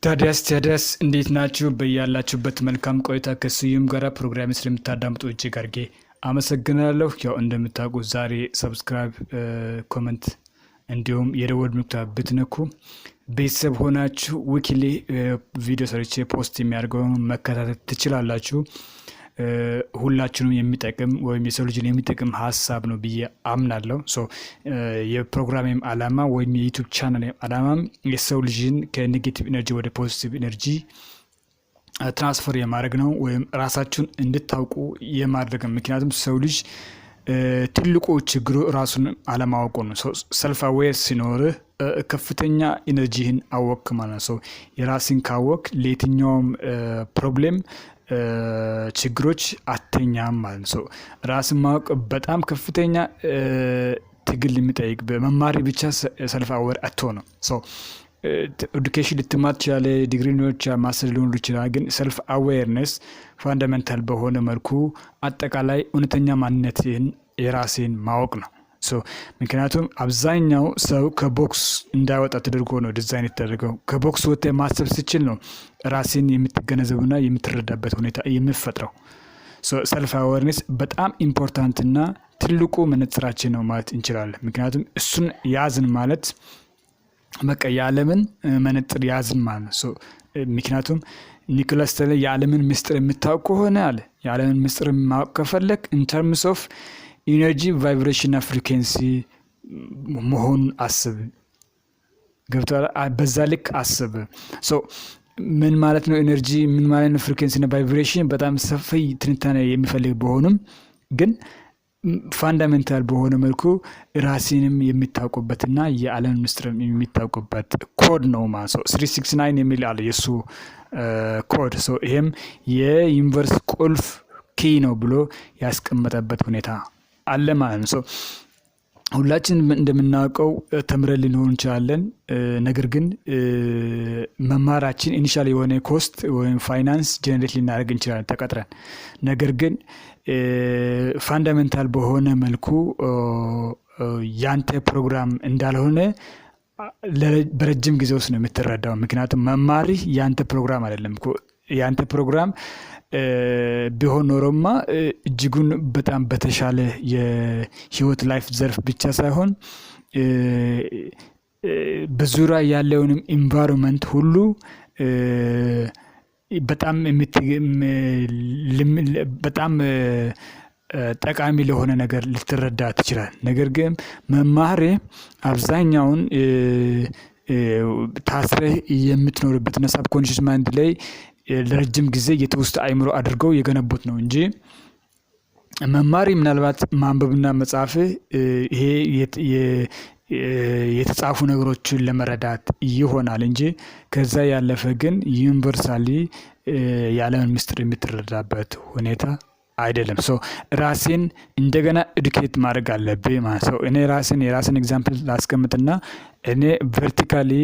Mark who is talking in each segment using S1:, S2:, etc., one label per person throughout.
S1: ታዲያስ ታዲያስ እንዴት ናችሁ? በያላችሁበት መልካም ቆይታ ከስዩም ጋር ፕሮግራም ስለምታዳምጡ እጅግ አድርጌ አመሰግናለሁ። ያው እንደምታውቁት ዛሬ subscribe፣ comment እንዲሁም የደወል ምልክቷን ብትነኩ ቤተሰብ ሆናችሁ weekly ቪዲዮ ሰርቼ post የሚያደርገውን መከታተል ትችላላችሁ። ሁላችንም የሚጠቅም ወይም የሰው ልጅን የሚጠቅም ሀሳብ ነው ብዬ አምናለሁ። So የፕሮግራሜም ዓላማ ወይም የ YouTube channel ዓላማም የሰው ልጅን ከ negative energy ወደ positive energy transfer የማድረግ ነው፣ ወይም ራሳችሁን እንድታውቁ የማድረግ ነው። ምክንያቱም ሰው ልጅ ትልቁ ችግሩ ራሱን አለማወቁ ነው። Self aware ሲኖርህ ከፍተኛ energy ህን አወክ ማለት ነው። የራስን ካወክ ለየትኛውም problem ችግሮች አተኛም ማለት ነው። ራስን ማወቅ በጣም ከፍተኛ ትግል የሚጠይቅ፣ በመማሪ ብቻ self aware አትሆንም። Education ልትማር ትችላለህ፣ ዲግሪ ሊኖር ይችላል፣ master ሊኖር ይችላል። ግን self awareness fundamental በሆነ መልኩ አጠቃላይ እውነተኛ ማንነትህን የራሴን ማወቅ ነው። ምክንያቱም አብዛኛው ሰው ከ box እንዳይወጣ ተደርጎ ነው ዲዛይን የተደረገው። ከ box ወጥተህ ማሰብ ስትችል ነው ራስን የምትገነዘብና የምትረዳበት ሁኔታ የሚፈጥረው። Self awareness በጣም important እና ትልቁ መነጽራችን ነው ማለት እንችላለን። ምክንያቱም እሱን ያዝን ማለት በቃ የዓለምን መነጽር ያዝን ማለት ነው። ምክንያቱም ኒኮላስ ቴስላ የዓለምን ምስጢር የምታውቅ ከሆነ አለ፣ የዓለምን ምስጢር ማወቅ ከፈለግ in terms of energy፣ vibration እና frequency መሆኑን አስብ። ገብቶሃል? በዛ ልክ አስብ። ምን ማለት ነው energy፣ ምን ማለት ነው frequency እና vibration በጣም ሰፊ ትንታኔ የሚፈልግ ቢሆንም ግን fundamental በሆነ መልኩ ራስንም የምታውቁበትና የዓለም ምስጢር የሚታውቁበት ኮድ ነው ማለት ነው። 369 የሚል አለ የእሱ ኮድ። ይሄም የ universe ቁልፍ key ነው ብሎ ያስቀመጠበት ሁኔታ አለ ማለት ነው። ሁላችን እንደምናውቀው ተምረን ልንሆን እንችላለን። ነገር ግን መማራችን initial የሆነ cost ወይም finance generate ልናደርግ እንችላለን ተቀጥረን። ነገር ግን fundamental በሆነ መልኩ ያንተ ፕሮግራም እንዳልሆነ በረጅም ጊዜ ውስጥ ነው የምትረዳው። ምክንያቱም መማርህ ያንተ ፕሮግራም አይደለም እኮ። ያንተ ፕሮግራም ቢሆን ኖሮማ እጅጉን በጣም በተሻለ የህይወት life ዘርፍ ብቻ ሳይሆን በዙሪያ ያለውንም environment ሁሉ በጣም በጣም ጠቃሚ ለሆነ ነገር ልትረዳ ትችላለህ። ነገር ግን መማርህ አብዛኛውን ታስረህ የምትኖርበት እና subconscious mind ላይ ለረጅም ጊዜ የትውስታ አይምሮ አድርገው የገነቡት ነው እንጂ መማሪ ምናልባት ማንበብና መጻፍህ ይሄ የተጻፉ ነገሮችን ለመረዳት ይሆናል እንጂ ከዛ ያለፈ ግን universally የዓለምን ምስጢር የምትረዳበት ሁኔታ አይደለም። So ራሴን እንደገና educate ማድረግ አለብኝ ማለት ነው። እኔ ራሴን የራሴን example ላስቀምጥና እኔ vertically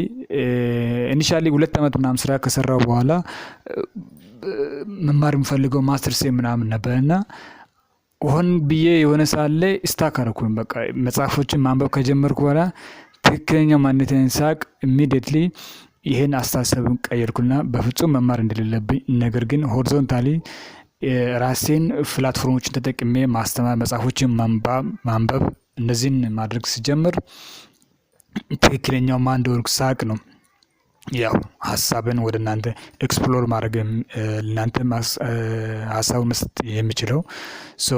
S1: initially 2 አመት ምናምን ስራ ከሰራሁ በኋላ መማር የምፈልገው ማስተርሴ ምናምን ነበር እና ሆን ብዬ የሆነ ሰዓት ላይ stuck አደረኩኝ። በቃ መጽሐፎችን ማንበብ ከጀመርኩ በኋላ ትክክለኛ ማንነቴን ሳቅ immediately ይሄን አስተሳሰብን ቀየርኩና በፍጹም መማር እንደሌለብኝ፣ ነገር ግን horizontally ራሴን platform ኦችን ተጠቅሜ ማስተማር፣ መጽሐፎችን ማንበብ፣ እነዚህን ማድረግ ስጀምር ትክክለኛው ማን እንደሆንኩ ሳቅ ነው። ያው ሀሳብን ወደ እናንተ explore ማድረግ፣ እናንተ ሀሳቡን መስጠት የምችለው so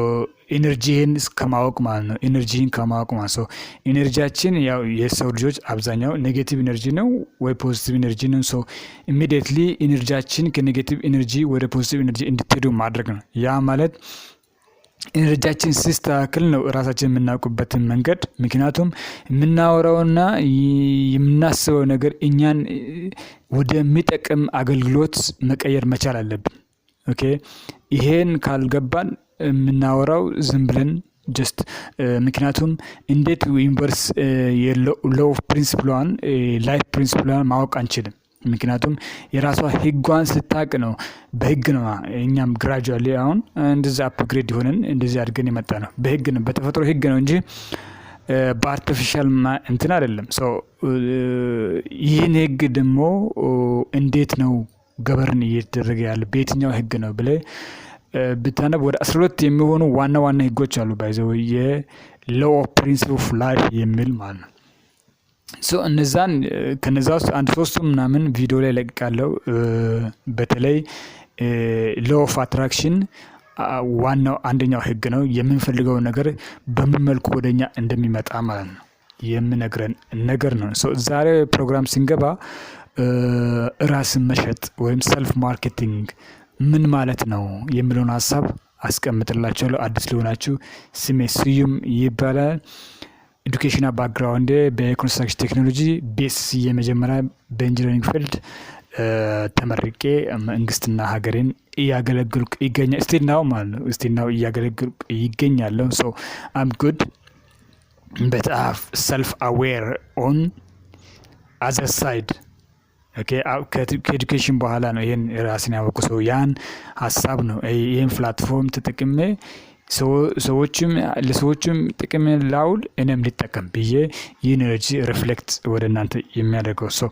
S1: energy ህን ከማወቅ ማለት ነው። Energy ህን ከማወቅ ማለት ነው። Energy ያችን ያው የሰው ልጆች አብዛኛው negative energy ነው ወይ positive energy ነው። So immediately energy ያችን ከ negative energy ወደ positive energy እንድትሄዱ ማድረግ ነው። ያ ማለት energy ያችን ሲስተካከል ነው ራሳችን የምናውቅበትን መንገድ። ምክንያቱም የምናወራውና የምናስበው ነገር እኛን ወደሚጠቅም አገልግሎት መቀየር መቻል አለብን። Okay፣ ይሄን ካልገባን የምናወራው ዝም ብለን just ምክንያቱም እንዴት universe የ law principle ኧን፣ life principle ኧን ማወቅ አንችልም። ምክንያቱም የራሷ ህጓን ስታቅ ነው፣ በህግ ነው። እኛም gradually አሁን እንደዚህ upgrade የሆነን እንደዚህ አድገን የመጣ ነው በህግ ነው፣ በተፈጥሮ ህግ ነው እንጂ በ artificial እንትን አይደለም። ይህን ህግ ደግሞ እንዴት ነው govern እየተደረገ ያለ፣ በየትኛው ህግ ነው ብለህ ብታነብ ወደ 12 የሚሆኑ ዋና ዋና ህጎች አሉ። By the way፣ የ law of principle of life የሚል ማለት ነው። So እነዛን ከነዛ ውስጥ አንድ ሶስቱ ምናምን ቪዲዮ ላይ ለቅቃለሁ። በተለይ law of attraction ዋናው አንደኛው ህግ ነው። የምንፈልገው ነገር በምን መልኩ ወደኛ እንደሚመጣ ማለት ነው የምነግረን ነገር ነው። ዛሬ ፕሮግራም ስንገባ ራስን መሸጥ ወይም self marketing ምን ማለት ነው የሚለውን ሀሳብ አስቀምጥላችኋለሁ። አዲስ ሊሆናችሁ ስሜ ስዩም ይባላል። Educational background በ construction technology BSc የመጀመሪያ በ engineering field ተመርቄ መንግስትና ሀገሬን እያገለገልኩ ይገኛል። Still now ማለት ነው። Still now እያገለገልኩ ይገኛለሁ። So I'm good, but self aware on other side። ከ education በኋላ ነው ይሄን ራሴን ያወቅኩ። ሰው ያን ሀሳብ ነው ይህን platform ተጠቅሜ ሰዎችም ለሰዎችም ጥቅም ላውል እኔም ልጠቀም ብዬ ይህን energy reflect ወደ እናንተ የሚያደርገው። So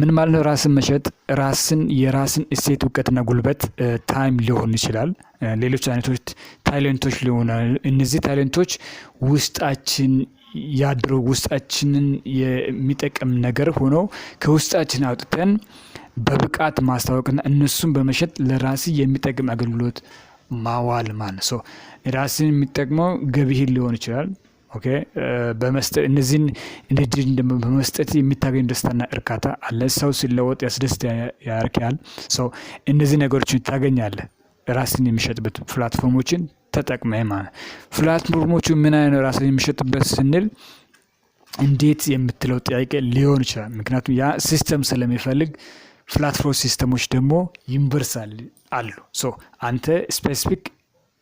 S1: ምን ማለት ነው? ራስን መሸጥ ራስን የራስን እሴት፣ እውቀትና ጉልበት፣ time ሊሆን ይችላል። ሌሎች አይነቶች talent ኦች ሊሆኑ፣ እነዚህ talent ኦች ውስጣችን ያድሩ ውስጣችንን የሚጠቅም ነገር ሆኖ ከውስጣችን አውጥተን በብቃት ማስታወቅና እነሱን በመሸጥ ለራስ የሚጠቅም አገልግሎት ማዋል ማለት ነው። ራስን የሚጠቅመው ገቢህን ሊሆን ይችላል። Okay፣ በመስጠት እነዚህን energy በመስጠት የምታገኝ ደስታና እርካታ አለ። ሰው ሲለወጥ ያስደስት ያርካል። So እነዚህ ነገሮችን ታገኛለህ። ራስን የሚሸጥበት platform ኦችን ተጠቅመህ ማለት platform ኦቹ ምን አይነት ራስን የሚሸጥበት ስንል እንዴት የምትለው ጥያቄ ሊሆን ይችላል። ምክንያቱም ያ system ስለሚፈልግ platform system ኦች ደግሞ universal አሉ። So አንተ specific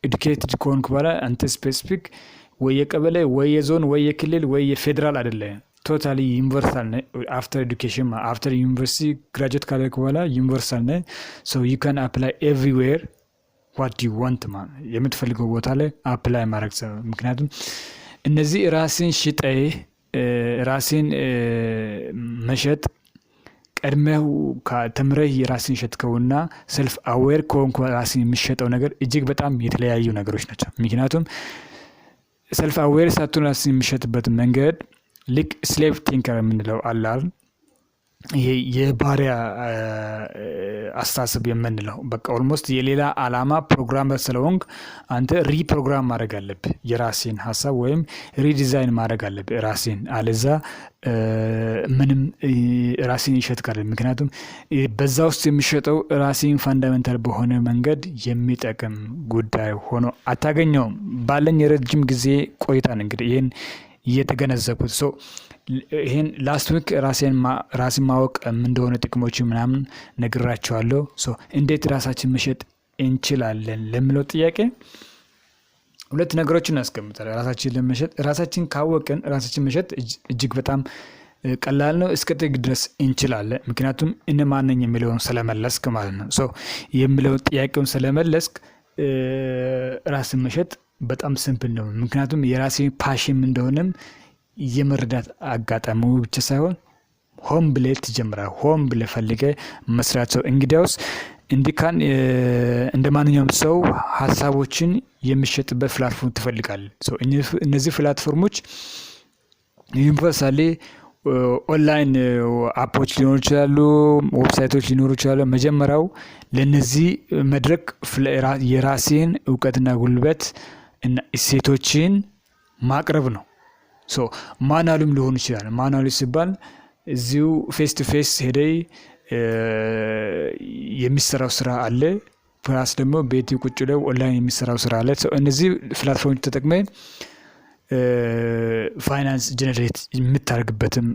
S1: educated ከሆንክ በኋላ አንተ specific ወይ የቀበሌ ወይ የዞን ወይ የክልል ወይ የፌዴራል አይደለም። Totally universal ነህ። After education, after university graduate ካደረግክ በኋላ universal ነህ። So you can apply everywhere what you want፣ የምትፈልገው ቦታ ላይ apply ማድረግ። ምክንያቱም እነዚህ ራስን ሽጠህ ራስን መሸጥ ቀድመህ ተምረህ የራስን ሸጥከውና self aware ከሆንክ ራስን የሚሸጠው ነገር እጅግ በጣም የተለያዩ ነገሮች ናቸው። ምክንያቱም self aware ሳትሆን ራስን የሚሸጥበት መንገድ ልክ slave thinker የምንለው አለ አይደል? ይሄ የባሪያ አስተሳሰብ የምንለው በቃ almost የሌላ አላማ programmer ስለሆንክ አንተ reprogram ማድረግ አለብህ የራሴን ሀሳብ ወይም redesign ማድረግ አለብህ ራሴን፣ አለዛ ምንም ራሴን ይሸጥካል። ምክንያቱም በዛ ውስጥ የሚሸጠው ራሴን fundamental በሆነ መንገድ የሚጠቅም ጉዳይ ሆኖ አታገኘውም። ባለኝ የረጅም ጊዜ ቆይታ ነው እንግዲህ ይሄን እየተገነዘብኩት። So ይሄን last week ራሴን ማወቅ ምን እንደሆነ ጥቅሞች ምናምን ነግራችኋለሁ። So እንዴት ራሳችን መሸጥ እንችላለን ለሚለው ጥያቄ ሁለት ነገሮችን እናስቀምጣለን። ራሳችንን ለመሸጥ ራሳችን ካወቅን ራሳችን መሸጥ እጅግ በጣም ቀላል ነው። እስከ ጥግ ድረስ እንችላለን። ምክንያቱም እነማን ነኝ የሚለውን ስለመለስክ ማለት ነው። So የሚለውን ጥያቄውን ስለመለስክ ራስን መሸጥ በጣም simple ነው። ምክንያቱም የራሴ passion ምን እንደሆነም የመረዳት አጋጣሚው ብቻ ሳይሆን ሆን ብለህ ትጀምራለህ። ሆን ብለህ ፈልገህ መስራት። ሰው እንግዲያውስ እንዲህ ካን እንደ ማንኛውም ሰው ሀሳቦችን የሚሸጥበት platform ትፈልጋለህ። እነዚህ platform ኦች universally online app ኦች ሊኖሩ ይችላሉ፣ website ኦች ሊኖሩ ይችላሉ። መጀመሪያው ለነዚህ መድረክ የራሴን እውቀትና ጉልበት እና እሴቶችን ማቅረብ ነው። So manual ም ሊሆን ይችላል። Manual ሲባል እዚሁ face to face ሄደህ የሚሰራው ስራ አለ። Plus ደግሞ ቤት ቁጭ ብለው ኦንላይን የሚሰራው ስራ አለ። እነዚህ platform ኦች ተጠቅመህ finance generate የምታደርግበትም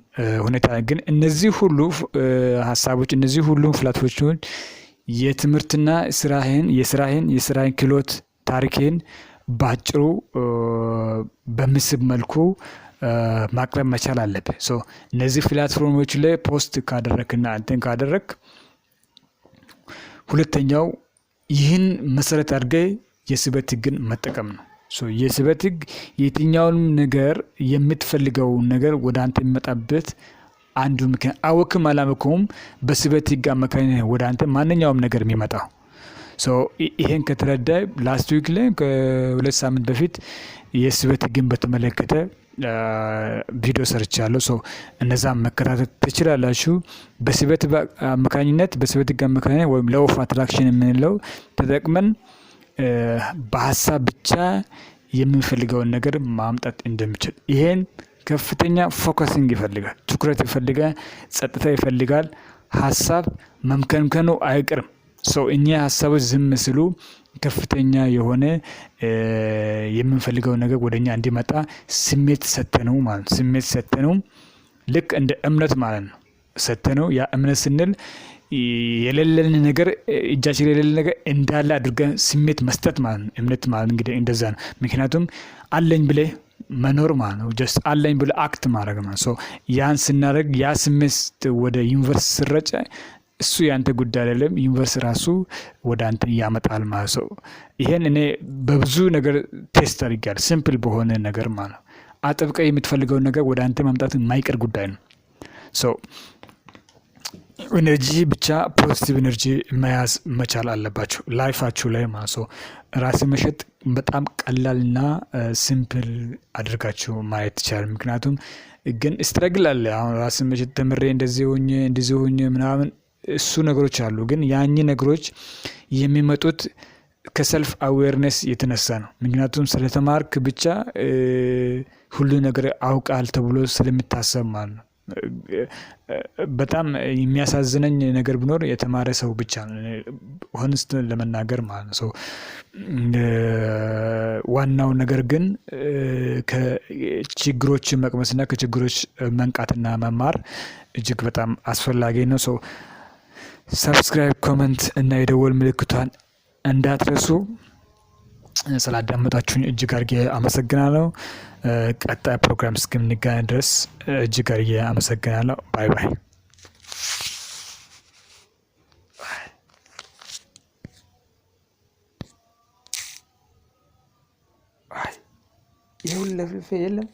S1: ሁኔታ፣ ግን እነዚህ ሁሉ ሀሳቦች፣ እነዚህ ሁሉ platform ኦች የትምህርትና ስራህን የስራህን ክህሎት ታሪክህን በአጭሩ በሚስብ መልኩ ማቅረብ መቻል አለብህ። So እነዚህ platform ኦች ላይ post ካደረክና እንትን ካደረክ ሁለተኛው ይህን መሰረት አድርገህ የስበት ህግን መጠቀም ነው። የስበት ህግ የትኛውንም ነገር የምትፈልገውን ነገር ወደ አንተ የሚመጣበት አንዱ ምክንያት፣ አወክም አላወክም በስበት ህግ አማካኝነት ወደ አንተ ማንኛውም ነገር የሚመጣው። ይሄን ከተረዳ last week ላይ፣ ከ2 ሳምንት በፊት የስበት ህግን በተመለከተ ቪዲዮ ሰርቻለሁ። So እነዛን መከታተል ትችላላችሁ። በስበት አማካኝነት፣ በስበት ህግ አማካኝነት ወይም law of attraction የምንለው ተጠቅመን በሀሳብ ብቻ የምንፈልገውን ነገር ማምጣት እንደሚችል። ይሄን ከፍተኛ focusing ይፈልጋል፣ ትኩረት ይፈልጋል፣ ጸጥታ ይፈልጋል። ሀሳብ መምከንከኑ አይቀርም። So እኚህ ሀሳቦች ዝም ሲሉ ከፍተኛ የሆነ የምንፈልገው ነገር ወደ እኛ እንዲመጣ ስሜት ሰተነው ማለት ነው። ስሜት ሰተነው ልክ እንደ እምነት ማለት ነው። ሰተነው ያ እምነት ስንል የሌለን ነገር፣ እጃችን የሌለን ነገር እንዳለ አድርገን ስሜት መስጠት ማለት ነው። እምነት ማለት እንግዲህ እንደዛ ነው። ምክንያቱም አለኝ ብለህ መኖር ማለት ነው። Just አለኝ ብለህ act ማድረግ ማለት ነው። ያን ስናደርግ ያ ስሜት ወደ universe ስረጨ እሱ ያንተ ጉዳይ አይደለም። Universe ራሱ ወደ አንተ ያመጣል ማለት ነው። ይሄን እኔ በብዙ ነገር test አድርጌያለሁ። Simple በሆነ ነገር ማለት ነው። አጥብቀህ የምትፈልገውን ነገር ወደ አንተ ማምጣት የማይቀር ጉዳይ ነው። So energy ብቻ፣ positive energy መያዝ መቻል አለባችሁ life ኣችሁ ላይ ማለት ነው። ራስን መሸጥ በጣም ቀላልና simple አድርጋችሁ ማየት ይቻላል። ምክንያቱም ግን struggle አለ። አሁን ራስን መሸጥ ተምሬ እንደዚህ ሆኜ እንደዚህ ሆኜ ምናምን እሱ ነገሮች አሉ። ግን ያኚህ ነገሮች የሚመጡት ከ self awareness የተነሳ ነው። ምክንያቱም ስለተማርክ ብቻ ሁሉ ነገር አውቃል ተብሎ ስለሚታሰብ ማለት ነው። በጣም የሚያሳዝነኝ ነገር ቢኖር የተማረ ሰው ብቻ ነው። Honest ለመናገር ማለት ነው። So ዋናው ነገር ግን ከችግሮች መቅመስና ከችግሮች መንቃትና መማር እጅግ በጣም አስፈላጊ ነው። So subscribe፣ comment እና የደወል ምልክቷን እንዳትረሱ። ስላዳመጣችሁኝ እጅግ አድርጌ አመሰግናለሁ። ቀጣይ ፕሮግራም እስከምንገናኝ ድረስ እጅግ አድርጌ አመሰግናለሁ። Bye bye። ይሄ ሁሉ ለፍልፌ የለም።